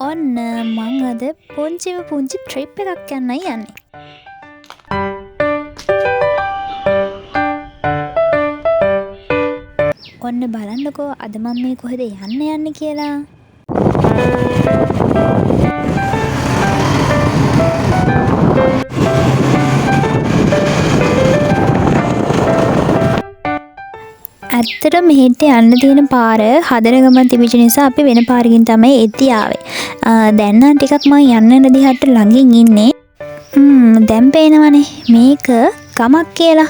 ඔන්න මං අද පුංචිම පුංචි ට්‍රිප් එකක් යන්නයි යන්නේ. ඔන්න බලන්නකෝ අද මං මේ කොහෙද යන්න යන්නේ කියලා. ඇත්තට මෙහෙට යන්න තියෙන පාර හදන ගමන් තිබිච්ච නිසා අපි වෙන පාරකින් තමයි එද්දි ආවේ. දැන් නම් ටිකක් මං යන්න යන දිහාට ළඟින් ඉන්නේ. දැන් පේනවනේ මේක ගමක් කියලා.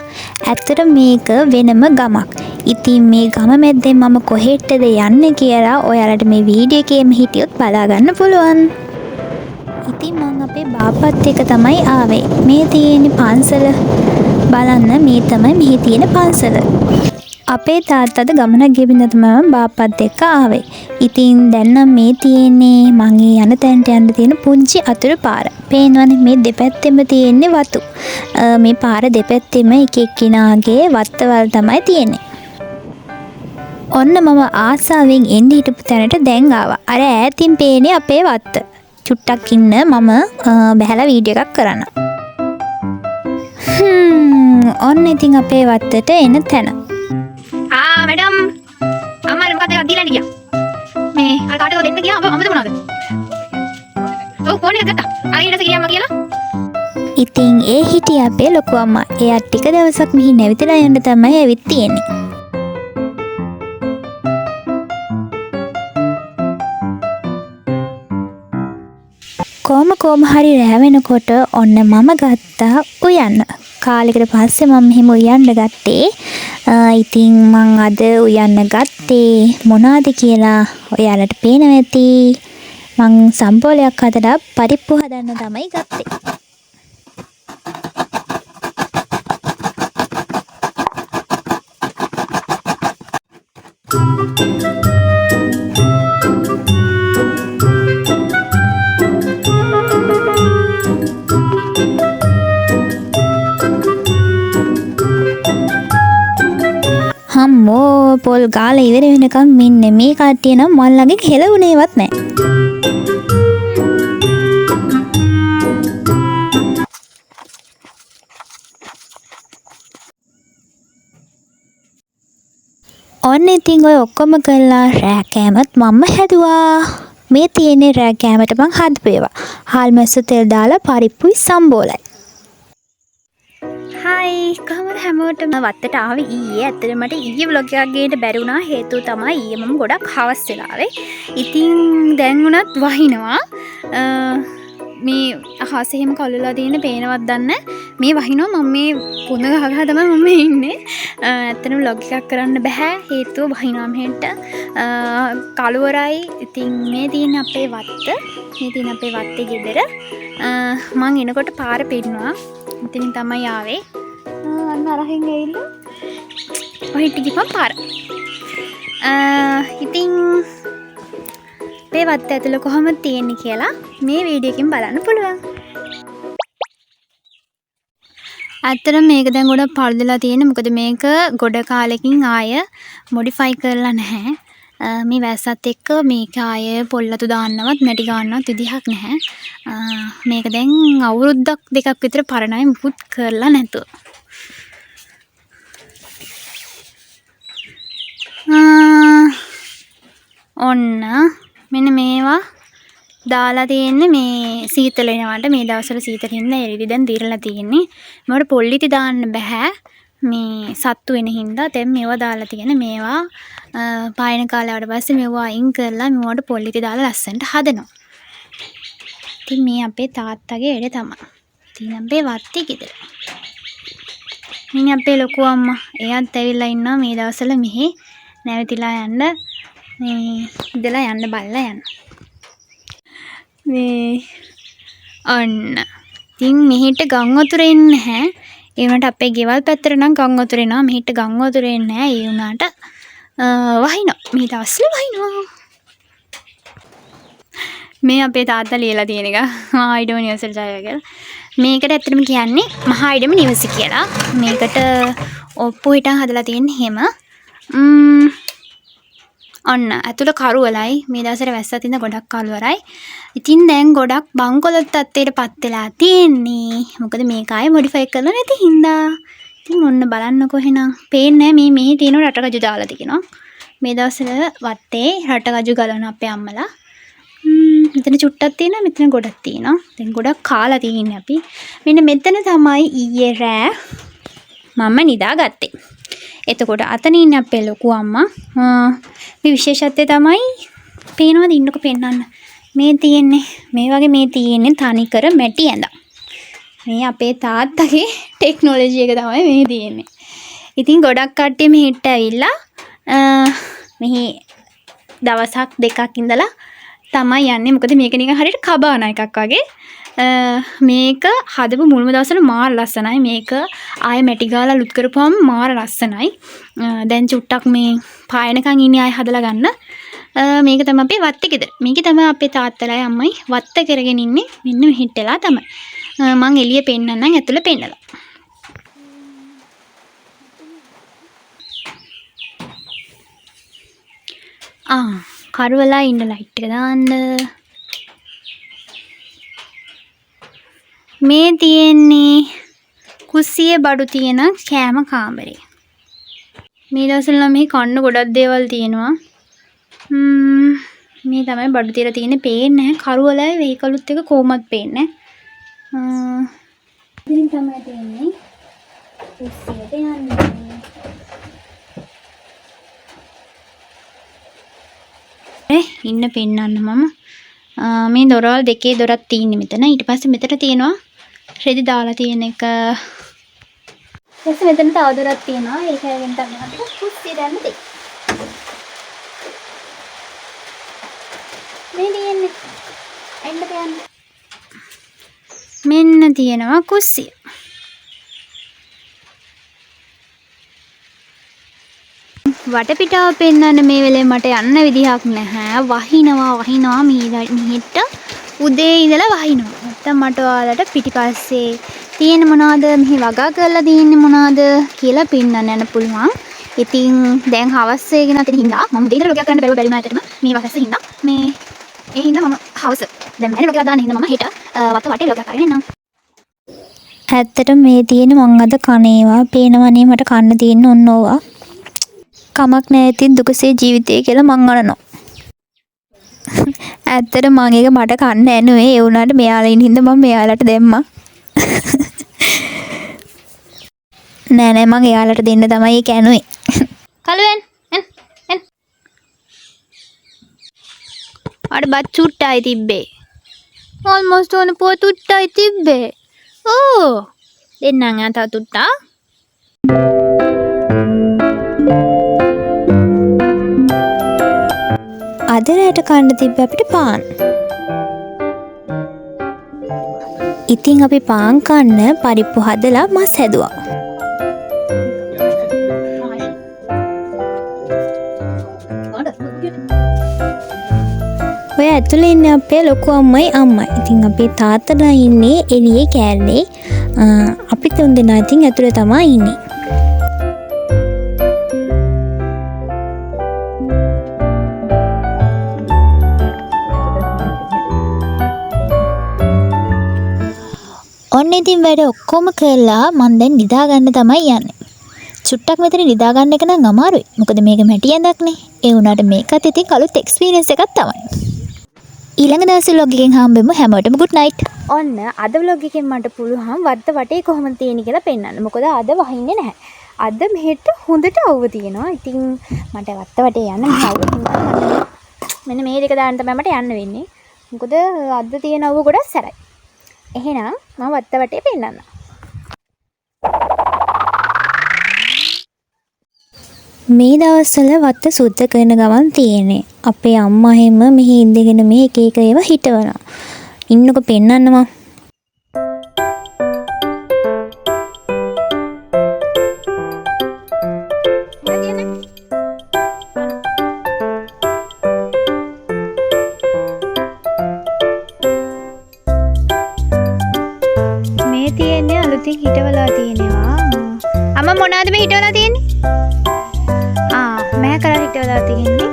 ඇත්තට මේක වෙනම ගමක්. ඉතින් මේ ගම මැද්දෙන් මම කොහෙටද යන්නේ කියලා ඔයාලට මේ වීඩියෝ එකේම හිටියොත් බලා ගන්න පුළුවන්. ඉතින් මං අපේ බාප්පත් එක්ක තමයි ආවේ. මේ තියෙන්නේ පන්සල. බලන්න මේ තමයි මෙහි තියෙන පන්සල. අපේ තාත්තද ගමනක් ගිහින් තමයි මම බාප්පත් එක්ක ආවේ. ඉතින් දැන් නම් මේ තියෙන්නේ මං ඒ යන තැනට යන්න තියෙන පුංචි අතුරු පාර. පේනවනේ මේ දෙපැත්තෙම තියෙන්නේ වතු. මේ පාර දෙපැත්තෙම එක එක්කිනාගේ වත්තවල් තමයි තියෙන්නේ. ඔන්න මම ආසාවෙන් එන්න හිටපු තැනට දැන් ආවා. අර ඈතින් පේන්නේ අපේ වත්ත. චුට්ටක් ඉන්න මම බැහැලා වීඩියෝ එකක් කරන්න. ඔන්න ඉතින් අපේ වත්තට එන තැන. මැඩම් අම්මා මොකක්ද එකක් දීලා ගියා. මේ අර කාටද දෙන්න ගියා අම්මද මොනවද? ඔව් ෆෝන් එක ගත්තා. අර ඊට පස්සේ ගියා අම්මා කියලා. ඉතින් ඒ හිටිය අපේ ලොකු අම්මා. එයා ටික දවසක් මෙහි නැවතිලා යන්න තමයි ඇවිත් තියෙන්නේ. කොහොම හරි රෑ වෙනකොට ඔන්න මම ගත්තා උයන්න. කාලෙකට පස්සේ මම මෙහෙම උයන්න ගත්තේ. ඉතින් මං අද උයන්න ගත්තේ මොනවද කියලා ඔයාලට පේනවා ඇති. මං සම්පෝලයක් හදලා පරිප්පු හදන්න තමයි ගත්තේ. හම්මෝ පොල් ගාලා ඉවර වෙනකම් මෙන්න මේ කට්ටිය නම් මල් ළඟින් හෙලවුණේවත් නෑ. ඔන්න ඉතින් ඔය ඔක්කොම කරලා රෑ කෑමත් මම්ම හැදුවා. මේ තියෙන්නේ රෑ කෑමට මං හදපු ඒවා. හාල් මැස්සු තෙල් දාලා පරිප්පුයි සම්බෝලයි. හායි කොහොමද හැමෝටම වත්තට ආවේ ඊයේ. ඇත්තටම මට ඊයේ ව්ලොග් එකක් ගේන්න බැරි වුණා. හේතුව තමයි ඊයේ මම ගොඩක් හවස් වෙලා ආවේ. ඉතින් දැන් වුණත් වහිනවා. මේ අහස එහෙම කළුලා තියෙන පේනවත් දන්නේ නැහැ. මේ වහිනවා. මම මේ පොඳ ගහ ගහ තමයි මම මේ ඉන්නේ. ඇත්තටම ව්ලොග් එකක් කරන්න බැහැ. හේතුව වහිනවා මෙහෙට. කළුවරයි. ඉතින් මේ තියෙන අපේ වත්ත. මේ තියෙන අපේ වත්තේ ගෙදර. මං එනකොට පාර පෙන්නුවා. ඉතින් තමයි ආවේ. අන්න අරහෙන් ඇවිල්ලා ඔහෙට ගිහපන් පාර. ඉතින් මේ වත්ත ඇතුළ කොහොමද තියෙන්නේ කියලා මේ වීඩියෝ එකෙන් බලන්න පුළුවන්. ඇත්තටම මේක දැන් ගොඩක් පළුදලා තියෙන්නේ. මොකද මේක ගොඩ කාලෙකින් ආය මොඩිෆයි කරලා නැහැ. මේ වැස්සත් එක්ක මේක ආය පොල්ලතු දාන්නවත් මැටි ගන්නවත් විදිහක් නැහැ. මේක දැන් අවුරුද්දක් දෙකක් විතර පරණයි මුකුත් කරලා නැතුව. ඔන්න මෙන්න මේවා දාලා තියෙන්නේ මේ සීතල වෙනවට. මේ දවස්වල සීතල හින්දා එළිදි දැන් දිරලා තියෙන්නේ. මට පොල්ලිති දාන්න බෑ මේ සත්තු වෙන හින්දා. දැන් මේවා දාලා තියෙන මේවා පායන කාලේ ආවට පස්සේ මේවා අයින් කරලා මේවට පොල්ලිති දාලා ලස්සනට හදනවා. ඉතින් මේ අපේ තාත්තගේ වැඩ තමයි. ඉතින් අපේ වත්තේ ගෙදර. මිනි අපේ ලොකු අම්මා එයාත් ඇවිල්ලා ඉන්නවා මේ දවස්වල මෙහි නැවතිලා යන්න. මේ ඉඳලා යන්න බලලා යන්න. මේ ඔන්න. ඉතින් මෙහෙට ගම් වතුර එන්නේ නැහැ. ඒ වුණාට අපේ ගෙවල් පැත්තට නම් ගම් වතුර එනවා. මෙහෙට ගම් වතුර එන්නේ නැහැ. ඒ වුණාට වහිනවා. මේ දවස්වල වහිනවා. මේ අපේ තාත්තා ලියලා තියෙන එක. මහා ඉඩම නිවසට ජය කියලා. මේකට ඇත්තටම කියන්නේ මහා ඉඩම නිවස කියලා. මේකට ඔප්පු හිටන් හදලා තියෙන්නේ එහෙම. ඔන්න ඇතුළ කරුවලයි. මේ දවස්වල වැස්සත් හින්දා ගොඩක් කරුවරයි. ඉතින් දැන් ගොඩක් බංකොලොත් තත්ත්වයට පත් වෙලා තියෙන්නේ. මොකද මේක ආයේ මොඩිෆයි කරලා නැති හින්දා. ඉතින් ඔන්න බලන්නකෝ එහෙනම්. පේන්නේ නැහැ මේ මෙහි තියෙන රටකජු දාලා තියෙනවා. මේ දවස්වල වත්තේ රටකජු ගලන අපේ අම්මලා. මෙතන චුට්ටක් තියෙනවා, මෙතන ගොඩක් තියෙනවා. දැන් ගොඩක් කාලා තියෙන්නේ අපි. මෙන්න මෙතන තමයි ඊයේ රෑ මම නිදාගත්තේ. එතකොට අතන ඉන්නේ අපේ ලොකු අම්මා. මේ විශේෂත්වය තමයි පේනවද ඉන්නකො පෙන්නන්න. මේ තියෙන්නේ මේ වගේ මේ තියෙන්නේ තනිකර මැටි ඇඳක්. මේ අපේ තාත්තගේ ටෙක්නොලොජි එක තමයි මේ තියෙන්නේ. ඉතින් ගොඩක් කට්ටිය මෙහෙට ඇවිල්ලා මෙහි දවසක් දෙකක් ඉඳලා තමයි යන්නේ. මොකද මේක නිකන් හරියට කබාන එකක් වගේ. මේක හදපු මුල්ම දවස්වල මාර ලස්සනයි. මේක ආයෙ මැටි ගාලා අලුත් කරපුවාම මාර ලස්සනයි. දැන් චුට්ටක් මේ පායනකන් ඉන්නේ ආයෙ හදලා ගන්න. මේක තමයි අපේ වත්තේ ගෙදර. මේකේ තමයි අපේ තාත්තලායි අම්මයි වත්ත කරගෙන ඉන්නේ. මෙන්න මෙහෙට වෙලා තමයි. මං එළිය පෙන්නන්නම් ඇතුළ පෙන්නලා. කරුවලා ඉන්න ලයිට් එක දාන්න. මේ තියෙන්නේ කුස්සියේ බඩු තියෙන කෑම කාමරේ. මේ දවස්වල නම් මේ කන්න ගොඩක් දේවල් තියෙනවා. මේ තමයි බඩු තියලා තියෙන්නේ. පේන්නේ නැහැ. කරුවලයි වෙහිකලුත් එක කොහොමත් පේන්නේ නැහැ. ඉතින් තමයි තියෙන්නේ කුස්සියට යන්නේ. ඉන්න පෙන්නන්න මම. මේ දොරවල් දෙකේ දොරක් තියෙන්නේ මෙතන. ඊට පස්සේ මෙතන තියෙනවා රෙදි දාලා තියෙන එක. ඊට පස්සේ මෙතන තව දොරක් තියෙනවා. ඒක අරගෙන තමයි අපිට කුස්සියට යන්න තියෙන්නේ. මේ තියෙන්නේ. එන්න බයන්න. මෙන්න තියෙනවා කුස්සිය. වටපිටාව පෙන්වන්න මේ වෙලේ මට යන්න විදිහක් නැහැ. වහිනවා වහිනවා මෙහෙට උදේ ඉඳලා වහිනවා. නැත්තම් මට ඔයාලට පිටිපස්සේ තියෙන මොනවද මෙහි වගා කරලා තියෙන්නේ මොනවද කියලා පෙන්වන්න යන්න පුළුවන්. ඉතින් දැන් හවස් වෙගෙන තියෙන හින්දා මම උදේ ඉඳලා වගා කරන්න බැරුව බැරි වුණා ඇත්තටම. මේ වහස හින්දා මේ ඒ හින්දා මම හවස දැන් මම වගා දාන්න හින්දා මම හෙට වත වටේ වගා කරගෙන එන්නම්. ඇත්තටම මේ තියෙන මං අද කන ඒවා පේනවනේ මට කන්න තියෙන ඔන්න ඕවා. කමක් නෑ ඉතින් දුකසේ ජීවිතය කියලා මං අනනවා. ඇත්තට මං ඒක මට කන්න ඇනුවේ. ඒ වුණාට මෙයාලා ඉන්න හින්දා මං මෙයාලට දැම්මා. නෑ නෑ මං එයාලට දෙන්න තමයි ඒක ඇනුවේ. කළුවෙන් එන් එන් අර බත් චුට්ටයි තිබ්බේ. ඕල්මෝස්ට් ඕන පුව තුට්ටයි තිබ්බේ. ඕ දෙන්නම් ආ තව තුට්ටා. අද රැට කන්න තිබ්බ අපිට පාන්. ඉතින් අපි පාන් කන්න පරිප්පු හදලා මස් හැදුවා. ඔය ඇතුලේ ඉන්නේ අපේ ලොකු අම්මයි අම්මයි. ඉතින් අපේ තාත්තලා ඉන්නේ එළියේ කෑල්ලේ. අපි තුන් දෙනා ඉතින් ඇතුලේ තමයි ඉන්නේ. ඔන්න ඉතින් වැඩ ඔක්කොම කරලා මං දැන් නිදා ගන්න තමයි යන්නේ. චුට්ටක් මෙතන නිදා ගන්න එක නම් අමාරුයි. මොකද මේක මැටි ඇඳක්නේ. ඒ වුණාට මේකත් ඉතින් අලුත් එක්ස්පීරියන්ස් එකක් තමයි. ඊළඟ දවසේ ව්ලොග් එකෙන් හම්බෙමු. හැමෝටම ගුඩ් නයිට්. ඔන්න අද ව්ලොග් එකෙන් මට පුළුවන් වත්ත වටේ කොහොමද තියෙන්නේ කියලා පෙන්වන්න. මොකද අද වහින්නේ නැහැ. අද මෙහෙට හොඳට අවුව තියෙනවා. ඉතින් මට වත්ත වටේ යන්න මෙහෙ අවුව හින්දා මට මෙන්න මේ දෙක දාන්න තමයි මට යන්න වෙන්නේ. මොකද අද තියෙන අවුව ගොඩක් සැරයි. එහෙනම් මම වත්ත වටේ පෙන්නන්නම්. මේ දවස්වල වත්ත සුද්ධ කරන ගමන් තියෙන්නේ. අපේ අම්මා එහෙම මෙහි ඉඳගෙන මේ එක එක ඒවා හිටවනවා. ඉන්නකො පෙන්නන්න මං. මේ තියෙන්නේ අලුතින් හිටවලා තියෙනවා. අම්මා මොනවද මේ හිටවලා තියෙන්නේ? මෑ කරලා හිටවලා තියෙන්නේ.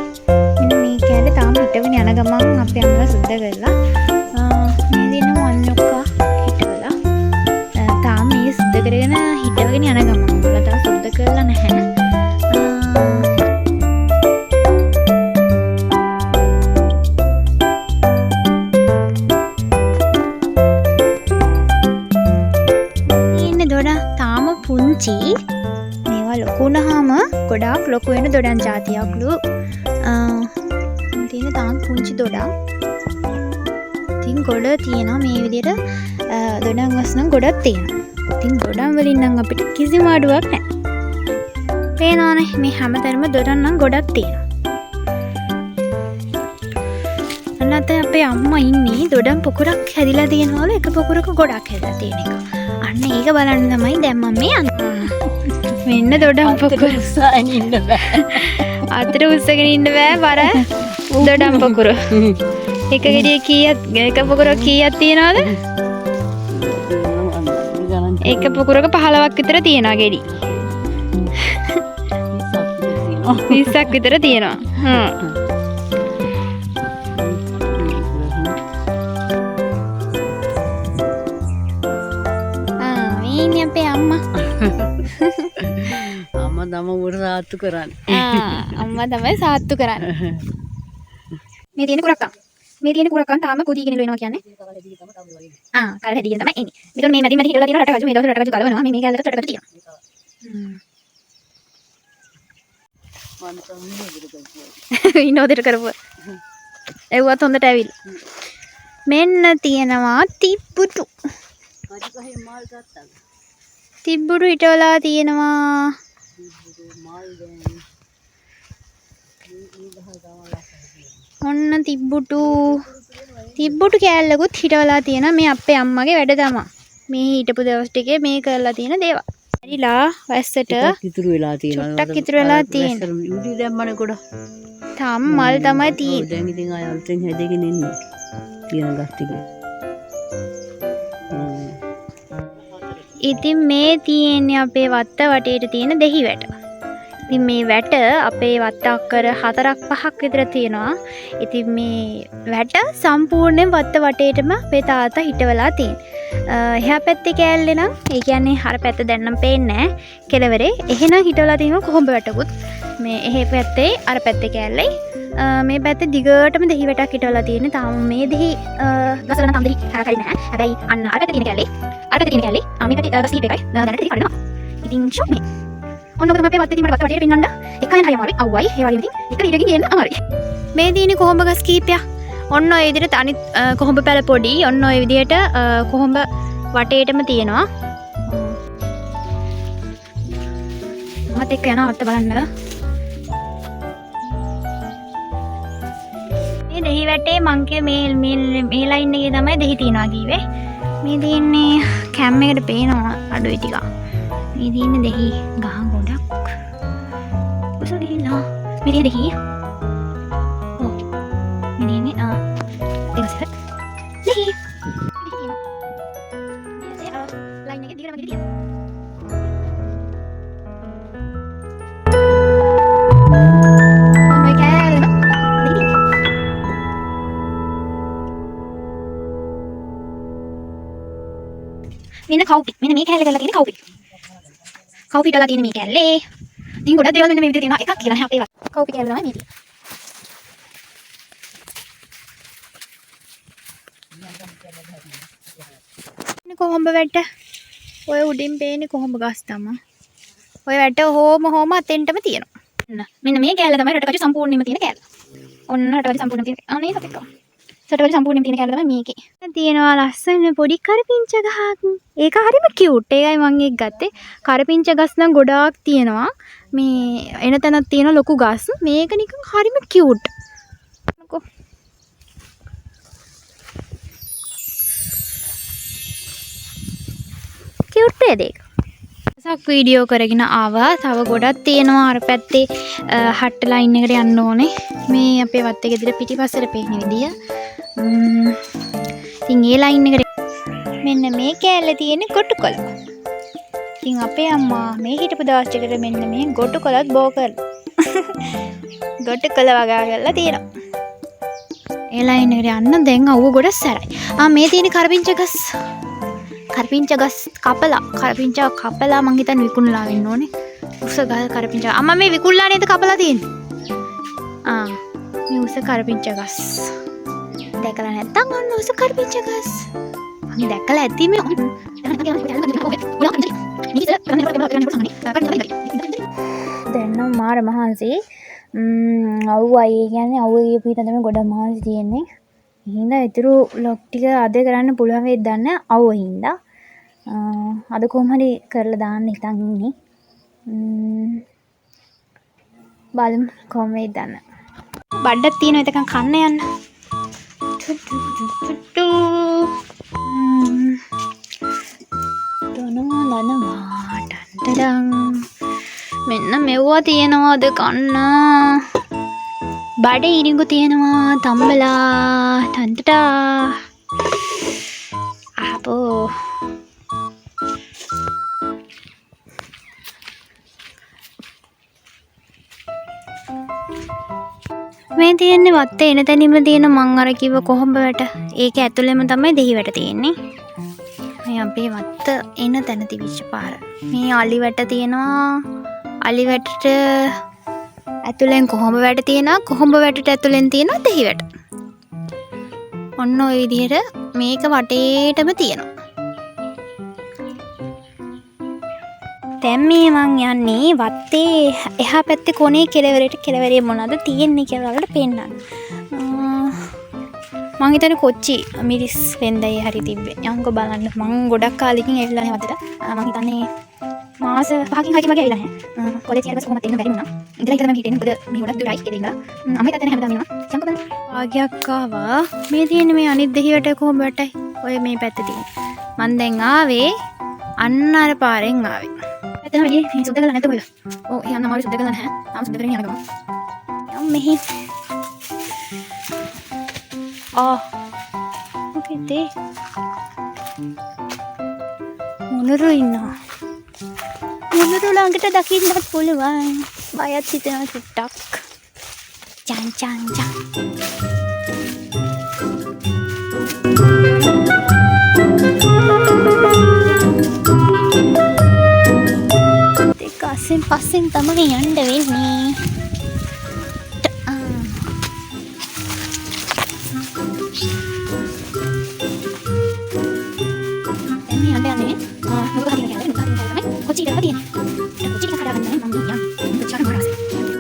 ගමන් අපේ අම්මලා සුද්ධ කරලා මේ දින මඤ්ඤොක්කා හිටවලා තාම මේ සුද්ධ කරගෙන හිටවගෙන යන ගමන් අම්මලා තාම සුද්ධ කරලා නැහැ. ඉන්නේ දොඩ තාම පුංචි. මේවා ලොකු වුණාම ගොඩාක් ලොකු වෙන දොඩම් ජාතියක්ලු. තියෙන තාම පුංචි දොඩම්. ඉතින් ගොඩ තියෙනවා මේ විදිහට දොඩම් ගස් නම් ගොඩක් තියෙනවා. ඉතින් දොඩම් වලින් නම් අපිට කිසිම අඩුවක් නැහැ. පේනවනේ මේ හැමතැනම දොඩම් නම් ගොඩක් තියෙනවා. අන්න අත අපේ අම්මා ඉන්නේ දොඩම් පොකුරක් හැදිලා තියෙනවලු, එක පොකුරක ගොඩක් හැදිලා තියෙන එක. අන්න ඒක බලන්න තමයි දැන් මම මේ යන්නේ. මෙන්න දොඩම් පොකුර. උස්සගෙන ඉන්න බෑ. අතට උස්සගෙන ඉන්න බෑ බර දොඩම් පොකුර. එක ගෙඩිය කීයක්, එක පොකුරක් කීයක් තියනවද? එක පොකුරක 15ක් විතර තියෙනවා ගෙඩි. 20ක් විතර තියෙනවා. මේ ඉන්නේ අපේ අම්මා. අම්මා තමයි උඩ සාත්තු කරන්නේ. අම්මා තමයි සාත්තු කරන්නේ. මේ තියෙන කුරක්කන්. මේ තියෙන කුරක්කන් තාම කුදීගෙන වෙනවා කියන්නේ. කල් හැදීගෙන තමයි එන්නේ. මේක මේ මැදින් මැදින් හිටලා තියෙන රටකජු, මේ දවස්වල රටකජු ගලවනවා. මේ කැලලට රටකජු තියෙනවා. විනෝදෙට කරපුවා. එව්වත් හොඳට ඇවිල්ලා. මෙන්න තියෙනවා තිබ්බුටු. තිබ්බුටු හිටවලා තියෙනවා. ඔන්න තිබ්බුටු. තිබ්බුටු කෑල්ලකුත් හිටවලා තියෙනවා. මේ අපේ අම්මගේ වැඩ තමා. මේ හිටපු දවස් ටිකේ මේ කරලා තියෙන දේවල්. ඇරිලා වැස්සට ටිකක් ඉතුරු වෙලා තියෙනවා. චුට්ටක් ඉතුරු වෙලා තියෙනවා. වැස්සට උඩි දැම්මනේ ගොඩ. තාම මල් තමයි තියෙන්නේ. දැන් ඉතින් ආය අලුතෙන් හැදෙගෙන එන්නේ. තියෙන ගස් ටික. ඉතින් මේ තියෙන්නේ අපේ වත්ත වටේට තියෙන දෙහි වැට. ඉතින් මේ වැට අපේ වත්ත අක්කර 4ක් 5ක් විතර තියෙනවා. ඉතින් මේ වැට සම්පූර්ණයෙන් වත්ත වටේටම අපේ තාත්තා හිටවලා තියෙනවා. එහා පැත්තේ කෑල්ලේ නම්, ඒ කියන්නේ අර පැත්ත දැන් නම් පේන්නේ නෑ කෙළවරේ. එහෙනම් හිටවලා තියෙනවා කොහොඹ වැටකුත්. මේ එහෙ පැත්තේ අර පැත්තේ කෑල්ලේ. මේ පැත්තේ දිගටම දෙහි වැටක් හිටවලා තියෙන්නේ. තාම මේ දෙහි ගසල නම් තාම දෙහි හරි නෑ. හැබැයි අන්න අර පැත්තේ තියෙන කෑල්ලේ, අර පැත්තේ තියෙන කෑල්ලේ, මේ පැත්තේ ගස් කීප එකයි. දැනට දෙහි කඩනවා. ඉතින් ෂොප් මේ. ඔන්න ඔක තමයි අපේ වත්තේ තියෙන මට වත්ත වටේට පෙන්නන්න. එක යන හරි අමාරුයි. අව්වයි. ඒ වගේම ඉතින් එක ඊටකින් ගේන්න අමාරුයි. මේ තියෙන්නේ කොහොඹ ගස් කීපයක්. ඔන්න ඔය විදිහට අනිත් කොහොඹ පැල පොඩි. ඔන්න ඔය විදිහට කොහොඹ වටේටම තියෙනවා. මත් එක්ක යනවා වත්ත බලන්න. මේ දෙහි වැටේ මං කිය මේ ලයින් එකේ තමයි දෙහි තියනවා කිව්වේ. මේ තියෙන්නේ කැම් එකට පේනවා අඩුයි ටිකක්. මේ තියෙන්නේ දෙහි ගහ ගොඩක්. උස ගිහිල්ලා මේ තියෙන දෙහි. ඔව්. මේ තියෙන්නේ, දෙක සැරයක්. දෙහි. දෙහි තියෙනවා. මේ ලයින් එකේ දිගටම දෙහි තියෙනවා. ඔන්න ඔය කෑල්ලම දෙහි තියෙනවා. මෙන්න කවුපි. මෙන්න මේ කෑල්ල කරලා තියෙන කවුපි. කවුපි දාලා තියෙන මේ කෑල්ලේ. ඉතින් ගොඩක් දේවල් මෙන්න මේ විදිහට තියෙනවා. එකක් කියලා නෑ අපේ වත්. කවුපි කෑල්ල තමයි මේ තියෙන්නේ. මෙන්න කොහොඹ වැට. ඔය උඩින් පේන්නේ කොහොඹ ගස් තමයි. ඔය වැට හෝම හෝම අතෙන්ටම තියෙනවා. ඔන්න මෙන්න මේ කෑල්ල තමයි රටකජු සම්පූර්ණයෙන්ම තියෙන කෑල්ල. ඔන්න රටකජු සම්පූර්ණයෙන්ම තියෙන. අනේ සතෙක් ආවා. රටකජු සම්පූර්ණයෙන්ම තියෙන කෑල්ල තමයි මේකේ. තියෙනවා ලස්සන පොඩි කරපිංච ගහක්. ඒක හරිම කියුට්. ඒකයි මං ඒක ගත්තේ. කරපිංච ගස් නම් ගොඩාක් තියෙනවා. මේ එන තැනක් තියෙන ලොකු ගස්. මේක නිකන් හරිම කියුට්. මොකෝ. කියුට් නේද ඒක? සක් වීඩියෝ කරගෙන ආවා. තව ගොඩක් තියෙනවා අර පැත්තේ හට්ට ලයින් එකට යන්න ඕනේ. මේ අපේ වත්තේ ගෙදර පිටිපස්සට පේන විදිය. ඉතින් ඒ ලයින් එකට මෙන්න මේ කෑල්ල තියෙන ගොටු කොළ. ඉතින් අපේ අම්මා මේ හිටපු දවස් ටිකට මෙන්න මේ ගොටු කොළත් බෝ කරලා. ගොටු කොළ වගා කරලා තියෙනවා. ඒ ලයින් එකට යන්න දැන් අවුව ගොඩ සැරයි. ආ මේ තියෙන කරපිංච ගස්. කරපිංච ගස් කපලා කරපිංච කපලා මං හිතන්නේ විකුණලා වෙන්න ඕනේ. උස ගල් කරපිංච. අම්මා මේ විකුණලා නේද කපලා තියෙන්නේ? ආ මේ උස කරපිංච ගස්. දැකලා නැත්තම් ඔන්න උස කරපිංච ගස්. මං දැකලා ඇති මේ. දැන් නම් මාර මහන්සි. අවුවයි. ඒ කියන්නේ අවුව ගියපු හින්දා තමයි ගොඩක් මහන්සි තියෙන්නේ. ඒ හින්දා ඉතුරු ව්ලොග් ටික අද කරන්න පුළුවන් වෙයිද දන්නේ නැහැ අවුව හින්දා. අද කොහොම හරි කරලා දාන්න හිතන් ඉන්නේ. බලමු කොහොම වෙයිද දන්නේ නැහැ. බඩක් තියෙනවා එතකන් කන්න යන්න. දනවා දනවා ටන්. මෙන්න මෙව්වා තියෙනවා අද කන්න. බඩ ඉරිඟු තියෙනවා තම්බලා ටන්ටටා. ආපෝ මේ තියෙන්නේ වත්තේ එන තැනින්ම තියෙන මං අර කිව්ව කොහොඹ වැට. ඒක ඇතුළෙම තමයි දෙහි වැට තියෙන්නේ. මේ අපේ වත්ත එන තැන තිබිච්ච පාර. මේ අලි වැට තියෙනවා. අලි වැටට ඇතුළෙන් කොහොඹ වැට තියෙනවා. කොහොඹ වැටට ඇතුළෙන් තියෙනවා දෙහි වැට. ඔන්න ඔය විදිහට මේක වටේටම තියෙනවා. දැන් මේ මං යන්නේ වත්තේ එහා පැත්තේ කොනේ කෙළවරට කෙළවරේ මොනවද තියෙන්නේ කියලා ඔයාලට පෙන්නන්න. මං හිතන්නේ කොච්චි මිරිස් වෙන්දයි හරි තිබ්බේ. යන්කෝ බලන්න. මං ගොඩක් කාලෙකින් ඇවිල්ලා නැහැ වත්තට. මං හිතන්නේ මාස 5කින් 6කින් වගේ ඇවිල්ලා නැහැ. කොලෙජ් යන පස්සේ කොහොමද එන්න බැරි වුණා. ඉඳලා ඉඳලා මම හිටියේ මොකද මේ ගොඩක් දුරයි ගෙදර ඉඳලා. අම්මයි තාත්තයි හැමදාම එනවා. යන්කෝ බලන්න. වාගයක් ආවා. මේ තියෙන්නේ මේ අනිත් දෙහි වැට කොහොම වැටයි. ඔය මේ පැත්තේ තියෙන්නේ. මං දැන් ආවේ අන්න අර පාරෙන් ආවේ. එතන වැඩි මේ සුද්ධ කරලා නැද්ද කොහෙද? ඔව් යන්න අමාරු සුද්ධ කරලා නැහැ. තාම සුද්ධ කරගෙන යන ගමන්. යම් මෙහි. ආ. මොකෙද? මොනරු ඉන්නවා. මොනරු ළඟට දකින්නත් පුළුවන්. බයත් හිතෙනවා චුට්ටක්. චං චං චං. අස්සෙන් පස්සෙන් තමයි යන්න වෙන්නේ. දැන් මේ යන්න යන්නේ. මොකද හරියට කියන්නේ මොකද හරියට තමයි කොච්චි ඉඳලා තියෙන්නේ. කොච්චි ටික හදාගන්න තමයි මම යන්නේ. කොච්චි අර මාරාසයි.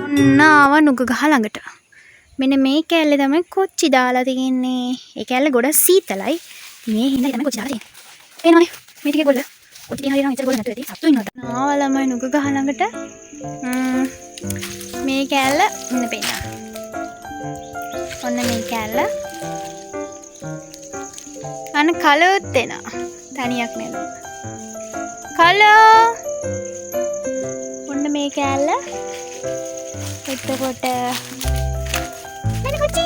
ඔන්න ආවා නුග ගහ ළඟට. මෙන්න මේ කෑල්ලේ තමයි කොච්චි දාලා තියෙන්නේ. ඒ කෑල්ල ගොඩක් සීතලයි. මේ හින්දා තමයි කොච්චි දාලා තියෙන්නේ. පේනවනේ මේ ටිකේ ගොල්ල. කොච්චි තියෙන හරියට නම් එච්චර ගොල්ල නැතුව ඇති. සත්තු ඉන්නවා. ආවා ළමයි නුග ගහ ළඟට. මේ කෑල්ල මෙන්න පේනවා. ඔන්න මේ කෑල්ල. අන්න කලොත් එනවා. තනියක් නේද? කලෝ. ඔන්න මේ කෑල්ල. එතකොට මෙන්න කොච්චි.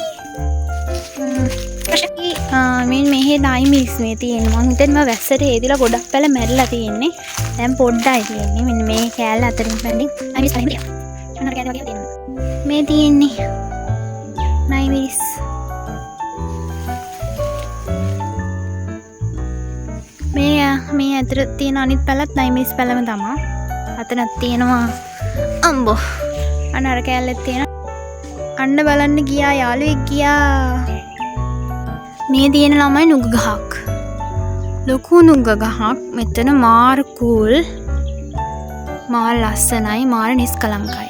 මේ මෙහෙ නයි මිස් මේ තියෙන්නේ. මං හිතන්නේ මම වැස්සට හේදිලා ගොඩක් පැල මැරිලා තියෙන්නේ. දැන් පොඩ්ඩයි තියෙන්නේ. මෙන්න මේ කෑල්ල අතරින් පැලින් නයි මිස් කලින් තියෙනවා. අන්න අර කෑල්ල වගේ තියෙනවා. මේ තියෙන්නේ නයි මිස්. මේ අතර තියෙන අනිත් පැලත් නයි මිස් පැලම තමා. අතනක් තියෙනවා අම්බෝ. අන්න අර කෑල්ලෙත් තියෙනවා. අන්න බලන්න ගියා යාළුවෙක් ගියා. මේ තියෙන ළමයි නුග ගහක්. ලොකු නුග ගහක්. මෙතන මාර කූල්, මාර ලස්සනයි, මාර නිස්කලංකයි.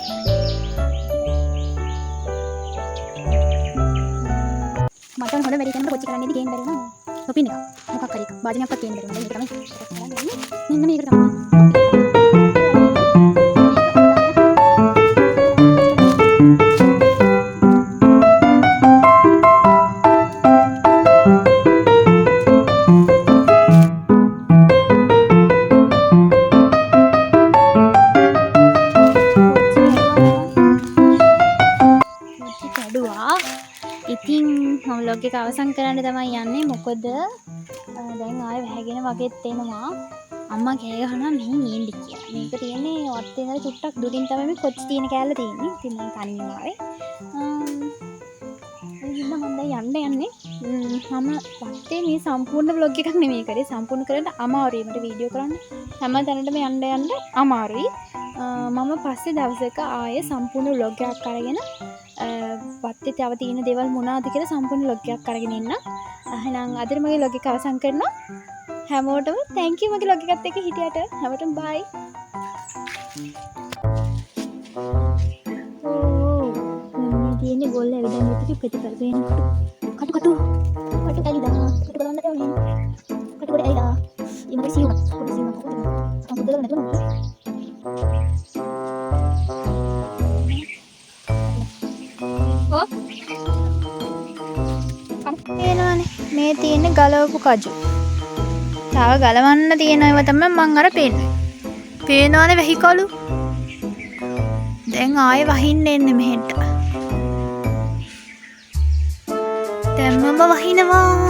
මට හොඳ වැඩි තැනකට කොච්චි කරන්න ඉදි ගේන්න බැරි වුණා. ටොපින් එක මොකක් හරි එකක් වාදනයක්වත් ගේන්න බැරි වුණා. දැන් මේක තමයි මෙන්න මේකට තමයි. ඉතින් මම ව්ලොග් එක අවසන් කරන්න තමයි යන්නේ. මොකද දැන් ආයෙ වැහැගෙන වගේත් එනවා. අම්මා කෑ ගහනවා මෙහෙන් එන්න කියලා. මේක තියෙන්නේ වත්තේ ඉඳලා චුට්ටක් දුරින් තමයි මේ කොච්චි තියෙන කෑල්ල තියෙන්නේ. ඉතින් මම තනියම ආවේ. ඒ හින්දා මම දැන් යන්න යන්නේ. මම වත්තේ මේ සම්පූර්ණ ව්ලොග් එකක් නෙමෙයි කරේ. සම්පූර්ණ කරන්න අමාරුයි. මට වීඩියෝ කරන්න හැම තැනටම යන්න යන්න අමාරුයි. මම පස්සේ දවසක ආයේ සම්පූර්ණ ව්ලොග් එකක් අරගෙන වත්තේ තව තියෙන දේවල් මොනවාද කියලා සම්පූර්ණ ව්ලොග් එකක් අරගෙන එන්නම්. එහෙනම් අදට මගේ ව්ලොග් එක අවසන් කරනවා. හැමෝටම thank you මගේ ව්ලොග් එකත් එක්ක හිටියට. හැමෝටම bye. මේ තියෙන්නේ ගොල්ල ඇවිදන් ඉතිරි ප්‍රතිඵල පේන කටු කටු කටු ඇලිදා කටු බලන්න ඕනේ කටු කොට ඇලිදා ඊ මගේ සියුම පොඩි සියුමක් කොහොමද සම්පූර්ණ නැතුව පේනවනේ මේ තියෙන ගලවපු කජු. තව ගලවන්න තියෙන ඒවා තමයි මං අර පේන්නේ. පේනවනේ වැහිකලු. දැන් ආයෙ වහින්න එන්නේ මෙහෙට. දැන් මම වහිනවා.